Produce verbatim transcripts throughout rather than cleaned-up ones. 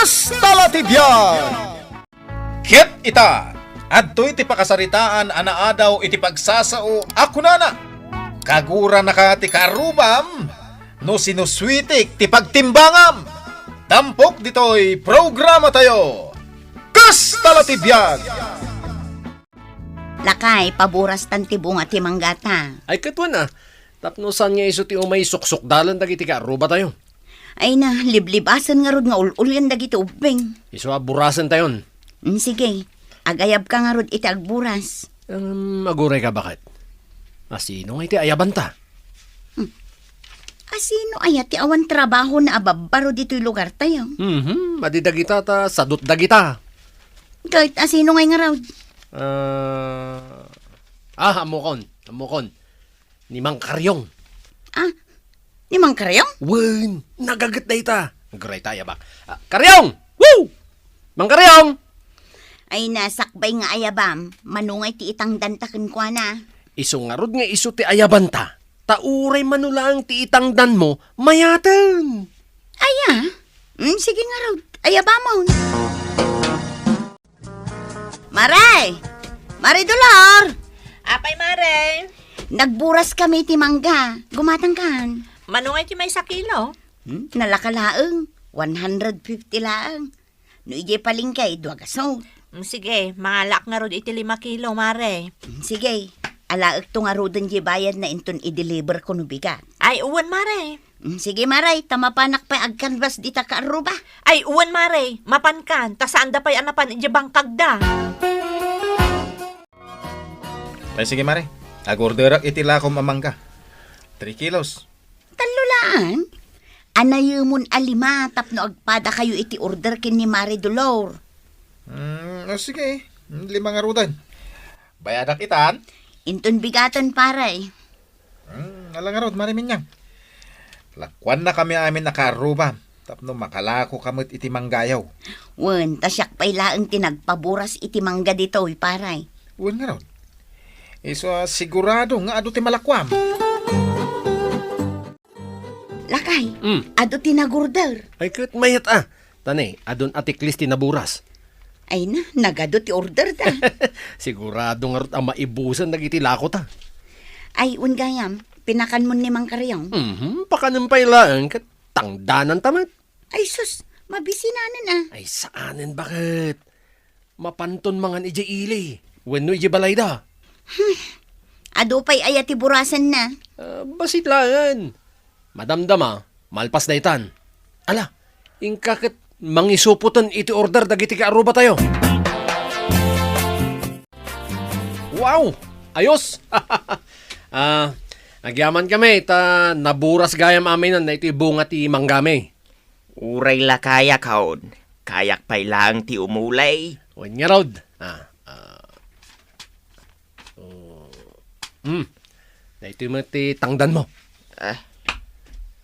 Kasta la ti biag! Ket ita, adtoy ti pakasaritaan a naadaw iti pagsasao a kunana, "Kaguranaka ti kaarrubam no sinusuitik ti pagtimbangam." Tampok ditoy programatayo, Kasta la ti biag! Lakay, paburastan ti bunga ti manggata. Ay, ket wen a, tapno saan nga isu ti umay suksukdalen dagiti kaarrubatayo. Ay na, liblibasen ngarud nga ul-ulian dagiti ubbing. Isu a burasentayon. Mm, sige, agayabka ngarud iti agburas. Ngem, agurayka, baket? Asino nga iti ayabanta? Hmm. Asino aya ti awan trabahona a babbaro ditoy lugartayo? Mhm, madi dagita ta sadot dagita. Ket asino ngay ngarud? Ah, ah, ammokon, ammokon. Ni Mang Karyong. Ah, ni Mang Karyong? Wen, nagaget dayta. Agurayta, ayabak. Ah, Karyong! Woo! Mang Karyong! Ay na, sakbay nga ayabam, mano ngay ti itangdanta kenkuana? Isu ngarud nga isu ti ayabanta, ta uray mano laeng ti itangdanmo, mayaten. Aya? Mm, sige ngarud, ayabamon. Mare! Mare Dolor! Apay, Mare? Nagburas kami ti mangga. Gumatangkan. Mano ngay ti maysa kilo? Hmm? Nalaka laeng. One hundred fifty laeng. No idiay palengke, dua gasut. Mm, sige, mangalaak ngarud iti lima kilo, Mare. Mm, sige, alaekto ngaruden diay bayadna inton i-deliver ko no bigat. Ay, wen, Mare. Mm, sige, Mare, ta mapanak pay agkanbas dita kaarruba. Ay, wen, Mare, mapankan, ta saanda pay a napan idiay bangkagda. Ay, sige, Mare, agorderak iti lakom a mangga. Three kilos. Tallo laeng? Anayemon a lima tapno agpadakayo iti order ken ni Mare Dolor. Mm, o sige, lima ngaruden. Bayadak itan? Inton bigaten, pare. Mm, ala ngarud, Mare Minyang. Lakuannakami amin a kaarrubam tapno makalakoka met iti manggayo. Wen, ta siak pay laeng ti nagpaburas iti mangga ditoy, pare. Wen ngarud. Isu a sigurado nga adu ti malakuam. Lakay, Mm. adu ti nagorder. Ay, ket mayat a. Tani, adun a tiklis ti naburas. Ay na, nagadu ti order da. Sigurado ngarud a maibusen dagiti lakota. Ay, wen gayam, pinakanmon ni Mang Karyong? Mhm, pakanen pay laeng, ket tangdananta met. Ay sus, mabisinanen a. Ay, saanen, baket? Mapanton mangan idiay ili wenno idiay balayda. Hmm. Adu pay aya ti burasenna? Ah, bassit laeng. Madamdama, malpas daytan. Ala, inka ket mangisupoten iti order dagiti kaarrubatayo. Wow! Ayos! Ah, agyaman kami, ta naburas gayam aminen daytoy bunga ti manggami. Uray la kayak, haon. Kayak pay laeng ti umulay. Wen ngarud. Ah, ah. Oh. Hmm. Daytoy met ti tangdanmo. Ah.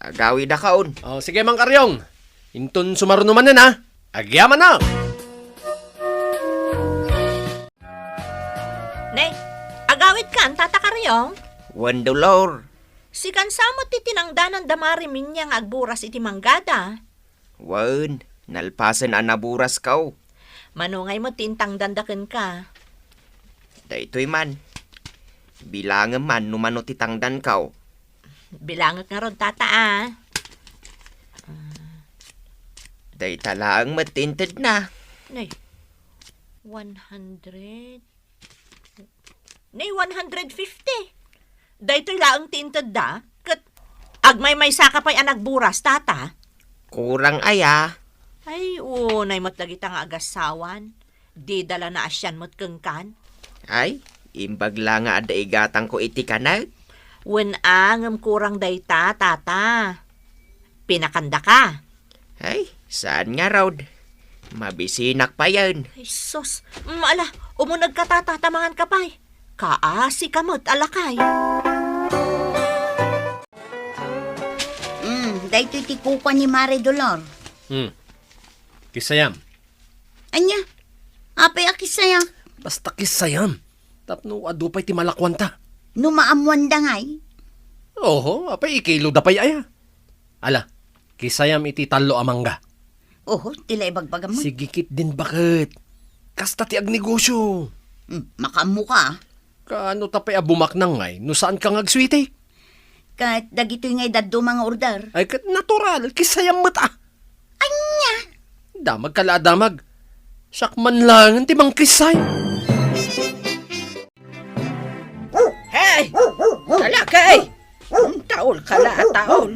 Agawidakon. Oh, sige, Mang Karyong. Inton sumaruno manen, ha? Agyaman na. Ne, agawidkan, Tata Karyong? Wen, Dolor. Sika sa met ti tinangdanan da Mare Minya nga agburas iti manggada? Wen, nalpasen a naburasko. Mano ngay met ti intangdanda kenka? Daytoy man. Bilangem man no mano ti tangdanko. Bilangek ngarud, Tata, a. Dayta laeng met ti intedna. Nay, one hundred. Nay, one hundred fifty. Daytoy laeng ti intedda, ket agmaymaysaka pay a nagburas, Tata. Kurang aya? Ay, unay met dagita nga agassawan. Dida la naasian met kenkan. Ay, imbag la nga adda igatangko iti kanek. Wen a, ngem kurang dayta, Tata. Pinakandaka. Ay, saan ngarud. Mabisinak payen. Ay, sus. Mm, ala, umunegka, Tata, ta manganka pay. Kaasika met a lakay. Mm, daytoy ti kukua ni Mare Dolor. Hmm. Kissayam. Ania? Apay a kissaya? Basta kissayam. Tapno adu pay ti malakuanta. No maammuanda ngay? Oho, apay ikiloda pay aya. Ala, kissayam iti tallo a mangga. Oho, ti la ibagbagam. Sige ketdin, baket. Kasta ti agnegosyo. Hmm, makaammo ka, ah. Kaano ta pay a bumaknang ngay no saan ka nga agsuiti? Ket dagitoy ngay dadduma nga order. Ay, ket natural, kissayam met, ah. Ania? Damag ka la a damag. Siak man laengen ti mangkissay. Hey! Kalakay! Taol ka la, taol.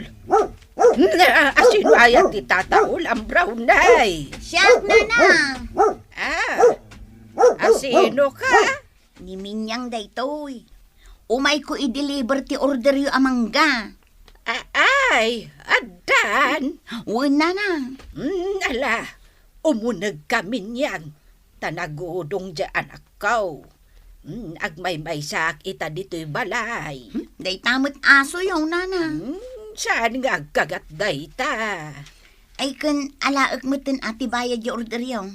Na, asino aya ti tataol? Ambraw, nay. Siak, nana. Ah, asino ka? Ni Minyang daytoy. Umayko i-deliver ti orderyo a mangga. A-, ay, addan. Wen, nana. Mm, ala, umunegka, Minyang, ta nagudong diay anakko. Mm, agmaymaysaak ita ditoy balay. Hmm, dayta met asoyo, nana. Mm, saan nga agkagat dayta? Ay, ken alaek metten a ti bayad ti orderyo.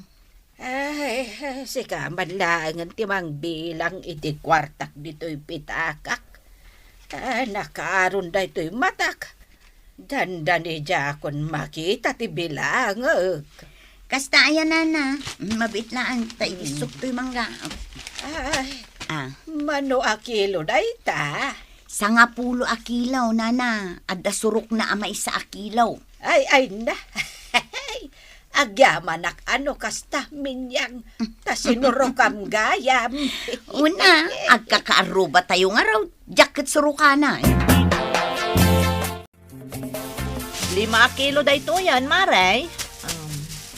Ay, sika man laengen ti mangbilang iti kuartak ditoy pitakak. Ah, nakaaron daytoy matak. Dandani diakon makita ti bilangek. Kasta aya, nana. Mabiit laeng ta itissok toy mangga. Ay, ah, mano a kilo dayta? Sangapulo a kilo, nana. Adda surokna a maysa a kilo. Ay, ay na. Agyamanak a no kasta, Minyang, ta sinurokam gayam. Una, agkakaarrubatayo ngarud, diak ket surokana. Lima a kilo daytoyen, Mare. Um,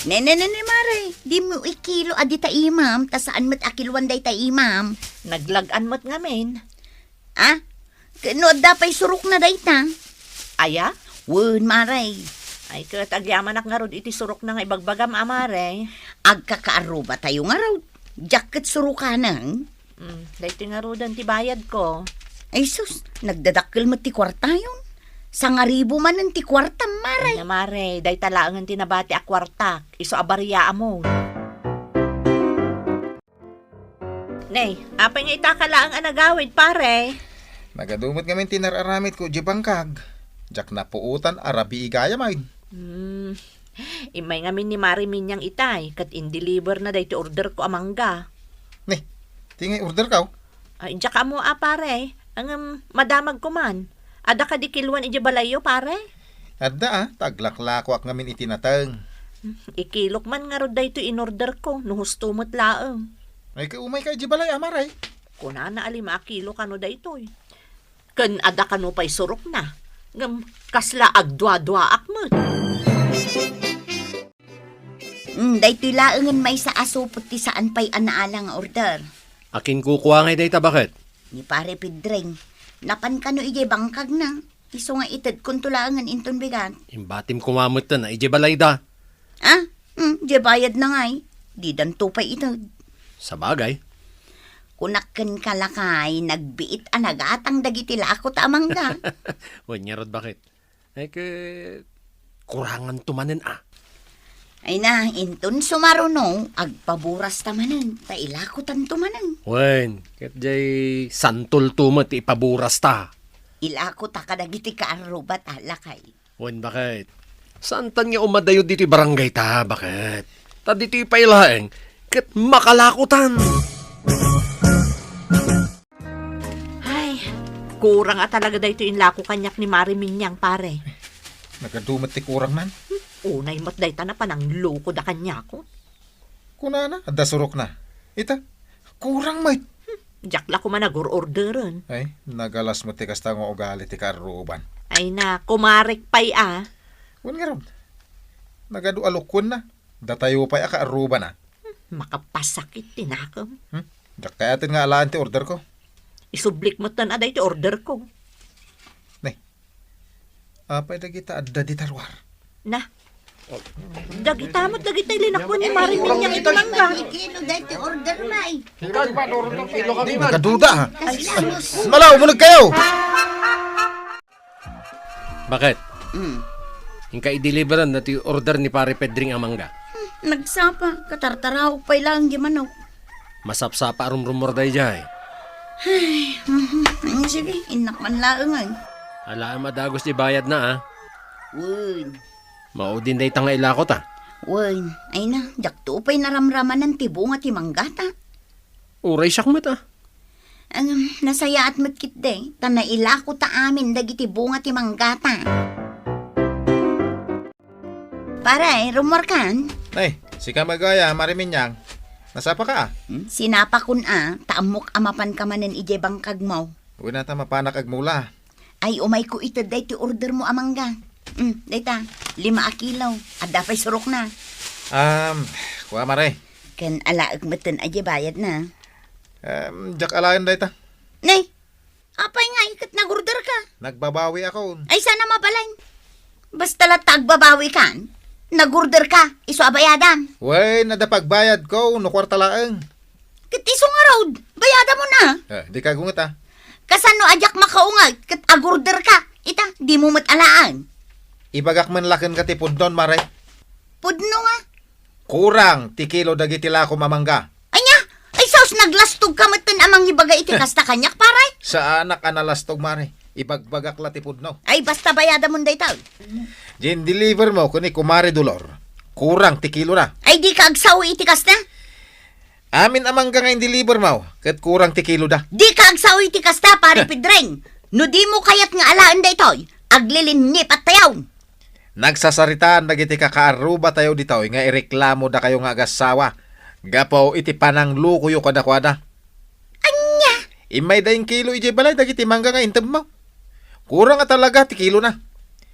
ne, ne, ne, ne, Mare, dimo ikilo a dita imam, ta saan met a kiloan dayta imam. Naglag-an met ngamin. Ah? Ket no adda pay surokna dayta? Aya? Wen, Mare. Ay, ket agyamanak ngarud iti surokna nga ibagbagam a, Mare. Agkakaarrubatayo ngarud. Diak ket surokanen. Mm, daytoy ngaruden ti bayadko. Ay sus, nagdadakkel met ti kuartayon. Sangaribu manen ti kuartam, Mare. Ania, Mare, dayta laengen ti nabati a kuartak. Isu a bariaamon. Ne, apay nga ita ka laeng a nagawid, pare? Nagadu met ngamin ti nar-aramidko idiay bangkag. Diak napuotan a rabii gayam. Hmm. Immay ngamin ni Mare Minyang itay, ket in-deliver na daytoy orderko a mangga. Ne, ti ngay orderko? Ay, diak ammo a, pare. Ngem, madamagko man. Adda kadi kiloan idiay balayyo, pare? Adda, a, ta aglaklakoak ngamin iti nateng. Ikilok man ngarud daytoy in-orderko, no husto met laeng. Ay, ket umayka idiay balay, a, Mare. Kunana a lima a kilo kano daytoy. Ken adda kano pay surokna. Ngem kasla agduaduaak met. Mm, daytoy laengen maysa a supot ti saan pay a naala nga order. Akin kukua ngay dayta, baket? Ni Pare Pedring. Napan kano idiay bangkagna. Isu nga itedkonto laengen inton bigat. Imbatim koma metten a idiay balayda. Ah? Mm, diay bayadna ngay. Didanto pay ited. Sabagay. Kunak kenka, lakay, nagbiit a nagatang dagiti lakota a mangga. Wen ngarud, baket? Ay, ket kuranganto manen, a. Ay na, inton sumaruno, agpaburasta manen, ta ilakotanto manen. Wen, ket diay santolto met ti ipaburasta. Ilakota kadagiti kaarrubata, lakay. Wen, baket? Saantan nga umadayo ditoy barangayta, baket? Ta ditoy pay laeng, ket makalakotan. Ay, kurang a talaga daytoy inlako kaniak ni Mare Minyang, pare. Nagadu met ti kurang man. Unay met dayta na panangloko da kaniakon. Kunana, adda surokna. Ita, kurang met. Diak la koma nagur-orderen. Ay, nagalas met ti kasta nga ugali ti kaarruban. Ay na, kumarek pay a. Wen ngarud, nagadu a lukwenna. Datayo pay a kaarrubana. Makapasakit ti nakem. Hmm? Diak kayat nga alaen ti orderko. Isublik metten a daytoy orderko. Ne. Apay dagita adda dita ruar? Na. Dagita met dagita linakwan ni Mare Minyang iti mangga. Kilo daytoy order, may. Nagaduda, ha? Kasla, mus- Malaw, umuneg kayo! Baket? Mm. Inka i-deliveran na ti order ni Pare Pedring a mangga. Hmm, nagsapa, katartaraok pay laeng di manok. Masapsapa a rumrumor daydiay. Ay, mhm. Mm, sige, innak man laeng ay. Alaem a dagus ti bayadna, a. Wen. Maudin dayta nga ilakota. Wen, ay na, diakto pay naramramanan ti bunga ti manggata. Uray siak met, a. Ang, nasayaat met ketdi, ta nailako ta amin dagiti bunga ti manggata. Pare, rummuarkan? Ay, sika met gayam, Mare Minyang. Nasapaka, a? Hmm, sinapakon, a, ta ammok a mapanka manen idiay bangkagmo. Wen, a, ta mapanak agmula. Ay, umayko ited daytoy ordermo a mangga. Hmm, dayta, lima a kilo. Adda pay surokna. Um, kua, Mare. Ken alaek metten a diay bayadna. Um, diak alaen dayta. Nay, apay nga iket nagorderka? Nagbabawikon. Ay, saan a mabalin. Basta latta agbabawikan, nagorderka, isu a bayadam. Wen, adda pagbayadko, no kuarta laeng. Ket isu ngarud, bayadamon a. Eh, dika gunget, a. Kasano a diak makaunget ket agorderka? Ita, dimo met alaen. Ibagak man la kenka ti pudnon, Mare. Pudno nga? Kurang ti kilo dagiti lakom a mangga. Ania? Ay, sus, naglastogka metten a mangibaga iti kasta kaniak, pare? Saanak a nalastog, Mare. Ibagbagak la ti pudno. Ay, basta bayadamon dayta. Diay in-deliver mo ken ni Kumare Dolor, kurang ti kilona. Ay, dika agsao iti kasta? Amin a mangga nga in-deliver mo, ket kurang ti kiloda. Dika agsao iti kasta, Pare Pedring. No dimo kayat nga alaen daytoy, aglilinnipatkayo. Nagsasaritaan dagiti kakaarrubatayo ditoy nga ireklamodakayo nga agassawa gapu iti pananglukoyo kadakuada. Ania? Immayda inkilo idiay balay dagiti mangga nga intedmo. Kurang a talaga ti kilona.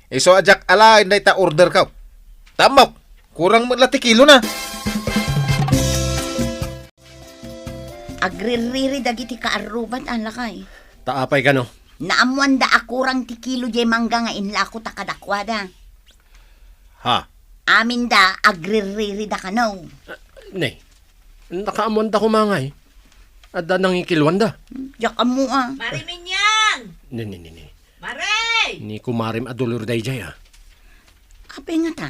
Isu a diak alaen dayta orderko. Ta ammok, kurang met la ti kilona. Agrirriri dagiti kaarrubat a lakay. Ta apay kano? Naammoanda a kurang ti kilo diay mangga nga inlako ta kadakuada. Ha? Aminda, agrirriri da kano. Ah, ne, nakaammoanda koma ngay. Adda nangikiloanda. Diak ammo a. Mare Minyang! Ne, ne, ne, ne. Mare! Ni kumarem a Dolor daydiay, a. Apay ngata?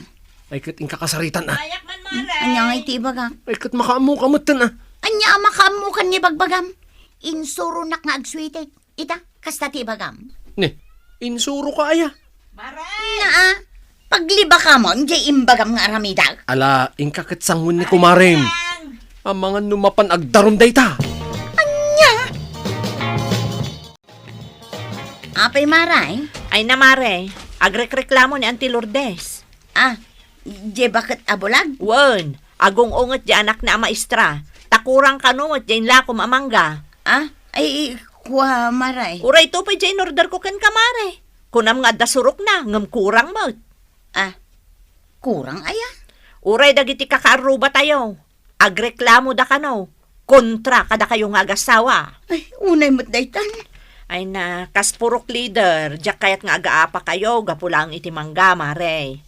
Ay, ket inka kasaritan, a. Ayak man, Mare! Ania ngay ti ibagak? Ay, ket makaammoka metten, a. Ania a makaammokan nga ibagbagam? Insuronak nga agsuitik. Ita, kasta ti ibagam. Ne, insuroka aya? Mare! Naa, paglibakam diay imbagam nga aramidak. Ala, inka ket sangoen ni kumarem. Amangan no mapan agdarum dayta. Ania? Apay, Mare? Ay na, Mare, agrekreklamo ni Auntie Lourdes. Ah, diay baket a bulag? Wen, agung-unget diay anakna a maestra. Ta kurang kano met diay inlakom a mangga. Ah, ay, kua, Mare. Uray to pay diay inorderko kenka, Mare. Kunam nga adda surokna, ngem kurang met. Ah, kurang aya? Uray dagiti kakaarrubatayo, agreklamoda kano kontra kadakayo nga agassawa. Ay, unay met daytan. Ay na, kas purok leader, diak kayat nga agaapakayo gapu laeng iti mangga, Mare.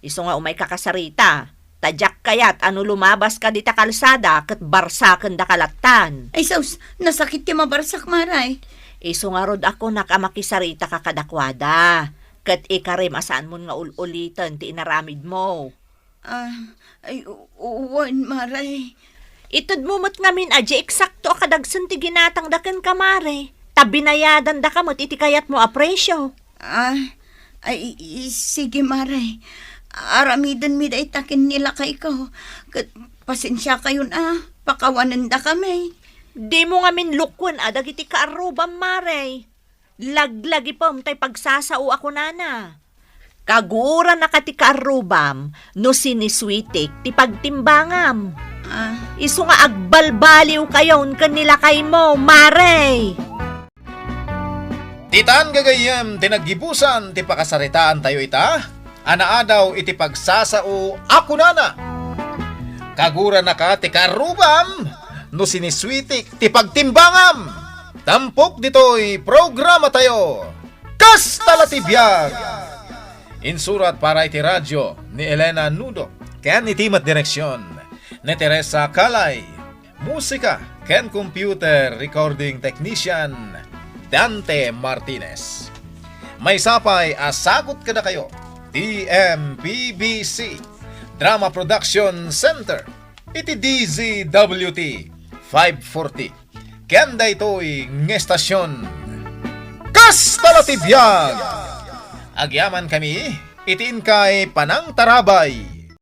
Isu nga umayka kasarita, ta diak kayat a no lumabaska dita kalsada ket barsakendaka lattan. Ay, sus, nasakit ti mabarsak, Mare. Isu ngarud a kunak a makisaritaka kadakuada, ket ikarem a saanmon nga ul-uliten ti inaramidmo. Ah, ay, u-, wen, Mare. Itedmo met ngamin a diay eksakto a kadagsen ti ginatangda kenka, Mare, ta binayadandaka met iti kayatmo a presio. Ah, ay, i-, sige, Mare. Aramidenmi dayta ken ni lakayko. Ket pasensiakayon a, pakawanendakami. Dimo ngamin lukuen a dagiti kaarrubam, Mare. Laglagipem tay pagsasao a kunana. Kaguranaka ti kaarrubam no sinisuitik ti pagtimbangam. Ah. Isu nga agbalbaliwkayon ken ni lakaymo, Mare! Ditan gagayyem ti naggibusan ti pakasaritaantayo ita a naadaw iti pagsasao a kunana, "Kaguranaka ti kaarrubam no sinisuitik ti pagtimbangam." Tampok ditoy programatayo, Kasta la ti Biag! Insurat para iti radio ni Elena Nudo ken iti met direksion ni Teresa Calay. Musika ken computer recording technician, Dante Martinez. Maysa pay a sagut kadakayo ti M P B C Drama Production Center iti D Z W T five forty. Ken daytoy nga estasion, Kasta la ti Biag! Agyamankami iti inkay panangtarabay.